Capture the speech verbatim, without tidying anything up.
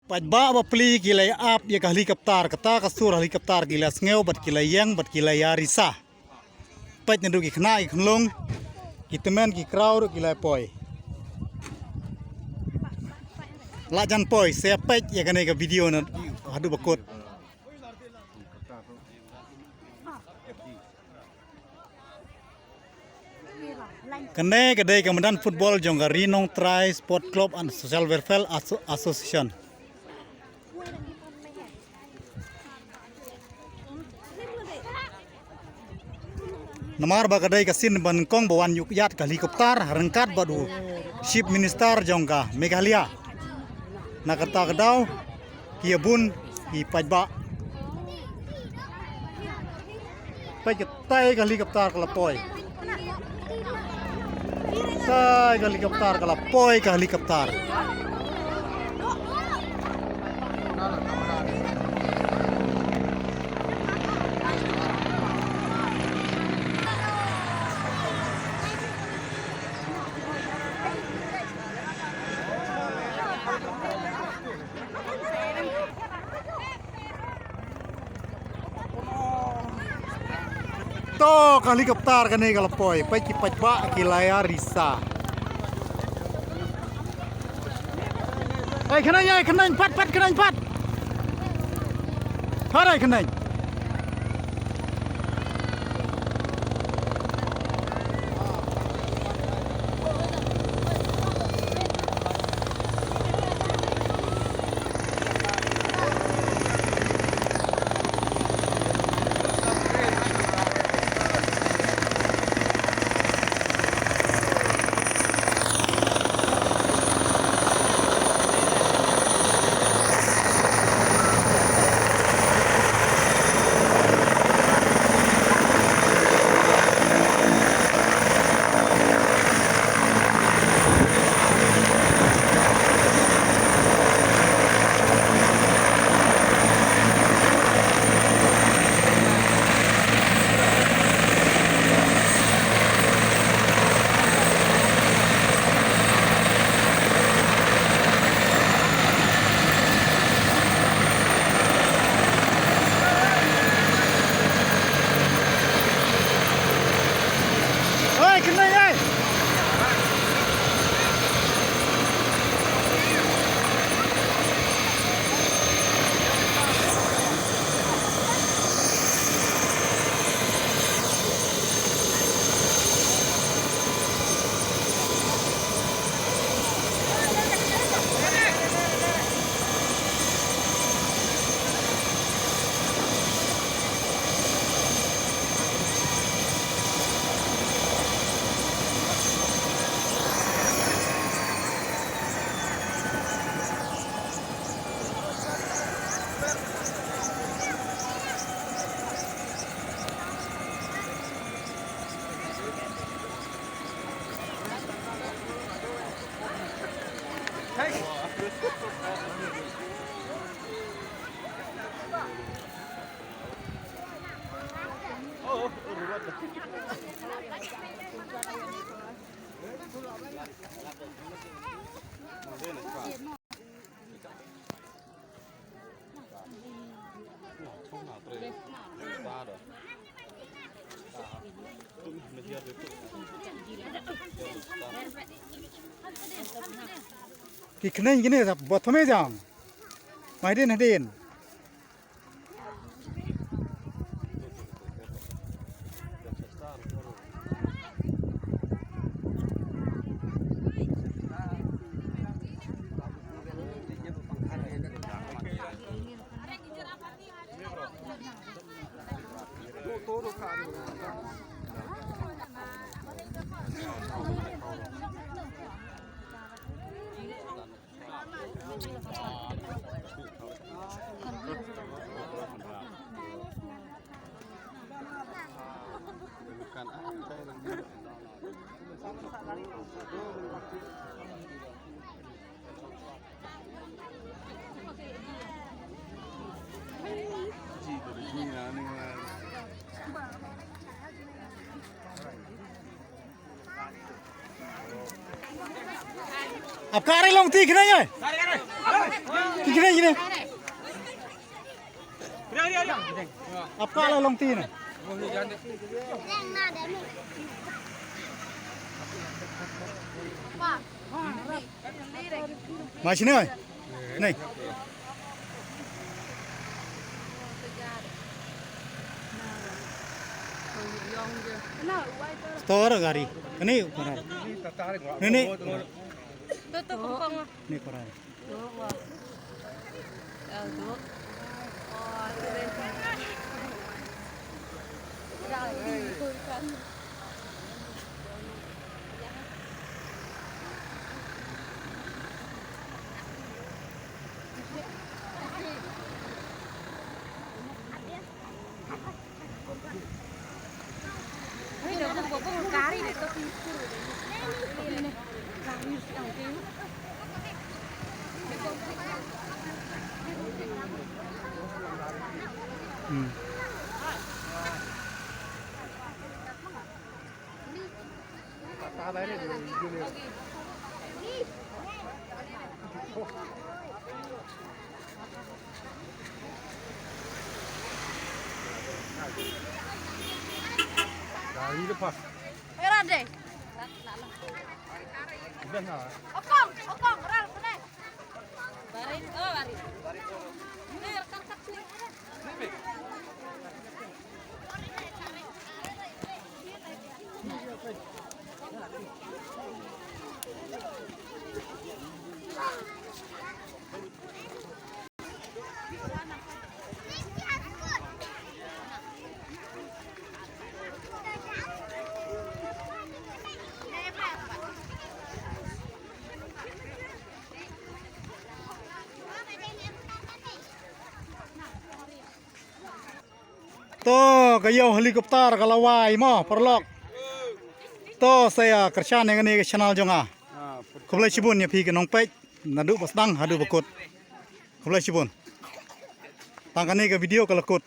Paidbah bapli ki la ap ïa ka helicopter, kata ka sur helicopter ki la sngew bad ki la ïeng bad ki la ïa risa. Peit naduh ki khynnah ki khunlung, ki tymmen ki kraw ruh ki la poi. La jan poi, sa peit ïa kane ka video na haduh ba kut. Kane ka dei ka madan football jong ka Ri Nongtrai Sport Club and Social Welfare Asso-, Association. Namar ba ka dei ka sien ba nyngkong ba wan ïuh ïaid ka helicopter ryngkat bad u Chief Minister jong ka Meghalaya. Na kata ka daw ki ïa bun ki paidbah. Peit katai ka helicopter ka la poi. Katai ka helicopter ka la poi ka helicopter. To ka helicopter kane ka la poi, peit ki paidbah ki la ïa risa. Ei, khnang, ei, khnang, pat, pat, khnang, pat. Harai khnang. Oi, kena, oi. Ki khneng kine sa ba thome jam. Mai din hadin. Ap kare long ti kene ye. Kine, kine. Apa la long ti na? Macam ni, oi. Ni. Store gari. Ini ukuran. Ini ukuran. Tutup kong. Ini ukuran. Hmm. Okong, okong, ral, sene. To, ka ïew helicopter ka la wai mo, paralok. To, sa ïa kyrshan ïa kane ka channel jong nga. Khublei shibun ïa phi ki nongpeit, naduh ba sdang haduh ba kut. Khublei shibun. Tang kane ka video ka la kut.